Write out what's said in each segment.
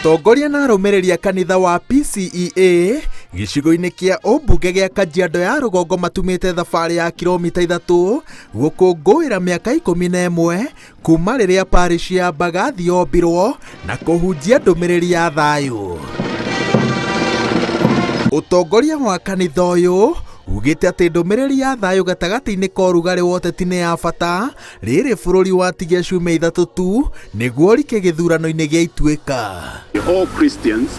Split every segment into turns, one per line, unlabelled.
Atongoria na arũmĩrĩri a kanitha wa PCEA gĩcigo-inĩ kĩa ũmbunge gĩa Kajiado ya rũgongo matumĩte thabarĩ ya kilomita 3 gũkũngũĩra mĩaka 11 kuma rĩrĩa parish ya Mbagathi yombirwo na kũhunjia ndũmĩrĩri ya thayũ. Ũtongoria wa kanitha ũyũ ugĩte atĩ ndũmĩrĩri ya thayũ gatagatĩ-inĩ ka ũrugarĩ wa ũteti nĩ ya bata rĩrĩ bũrũri watigia ciumia 3 tu nĩguo ũrike gĩthurano-inĩ gĩa Ituĩka.
All Christians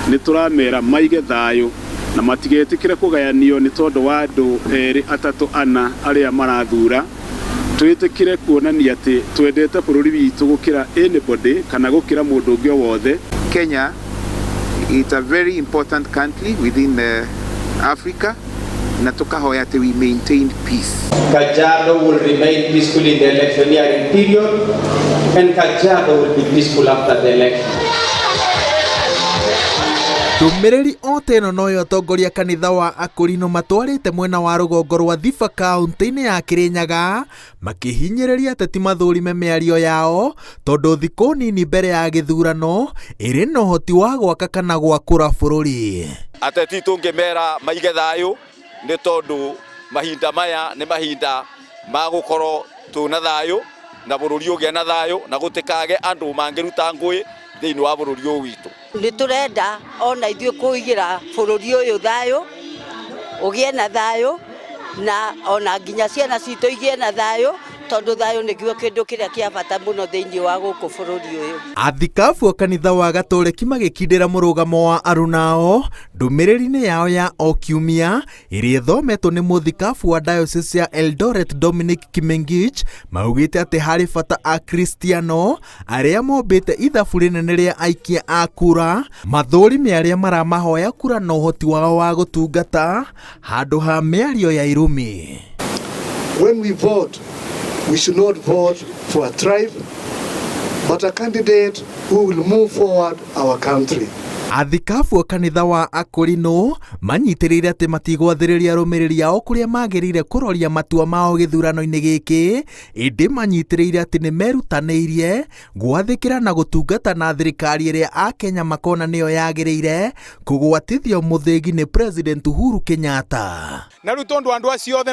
nĩ tũramera maige thayũ na matigetĩkĩre kũgayanio nĩ tondũ wa andũ 2 3 4 arĩa marathura. Twĩtĩkĩre kuonania atĩ twendete bũrũri witũ gũkĩra anybody kana gũkĩra mũndũ ũngĩ o wothe.
Kenya it's a very important country within Africa na tukahoya atĩ we maintain peace.
Kajiado will remain peaceful in the electioneering period and Kajiado will be peaceful after the election.
Ndũmĩrĩri o ta ĩno noyo atongoria kanitha wa Akũrinũ matwarĩte mwena wa rũgongo rwa Thiba kaunti-inĩ ya Kĩrĩnyaga makĩhinyĩrĩria ateti mathũrime mĩario yao tondũ thikũ nini mbere ya gĩthurano ĩrĩ na ũhoti wa gwaka kana gwakũra bũrũri.
Ateti tũngĩmera maige thayũ nĩ tondũ mahinda maya nĩ mahinda ma gũkorwo twĩna thayũ na bũrũri ũgĩe na thayũ na gũtikage andũ mangĩruta ngũĩ thĩinĩ wa bũrũri ũyũ witũ.
Nĩ tũrenda ona ithuĩ kũigĩra bũrũri ũyũ thayũ, ũgĩe na thayũ na ona nginya ciana citũ igĩe na thayũ tondũ thayũ nĩguo kĩndũ kĩrĩa kĩa bata mũno thĩinĩ wa gũkũ bũrũri ũyũ.
Athikabu a kanitha wa Gatoreki magĩkindĩra mũrũgamo wa arunao ndũmĩrĩri-inĩ yao ya o kiumia ĩrĩa ĩthometwo nĩ mũthikabu wa diocese ya Eldoret Dominic Kimengich maugĩte atĩ harĩ bata Akristiano arĩa mombĩte ithabu rĩnene rĩa aikia a kura mathũrime arĩa maramahoya kura na ũhoti wao wa gũtungata handũ ha mĩario ya irumi.
When we vote, we should not vote for a tribe, but a candidate who will move forward our country.
Athikabu a kanitha wa Akũrinũ manyitĩrĩire atĩ matigwathĩrĩria arũmĩrĩri ao kũrĩa magĩrĩire kũroria matua mao gĩthurano-inĩ gĩkĩ, ĩndĩ manyitĩrĩire atĩ nĩ merutanĩirie gwathĩkĩra na gũtungata na thirikari ĩrĩa Akenya makona nĩyo yagĩrĩire kũgwatithio mũthĩgi nĩ President Uhuru Kenyatta.
Na rĩu tondũ andũ acio othe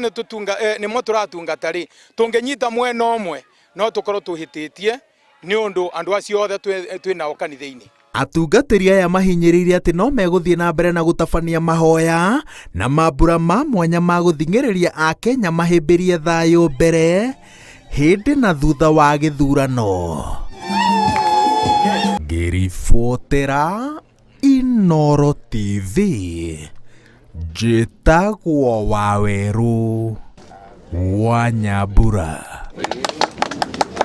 nĩmo tũratungata rĩ, tũngĩnyita mwena ũmwe no tũkorwo tũhĩtĩtie nĩ ũndũ andũ acio othe twĩ nao kanitha-inĩ.
Atungatĩri aya mahinyĩrĩirie atĩ no megũthiĩ na mbere na gũtabania mahoya na mambura ma mwanya ma gũthing'ĩrĩria Akenya mahĩmbĩrie thayũ mbere hĩndĩ na thutha wa gĩthurano. Ngĩribotera Inooro TV, njĩtagwo Wawerũ wa Nyambura.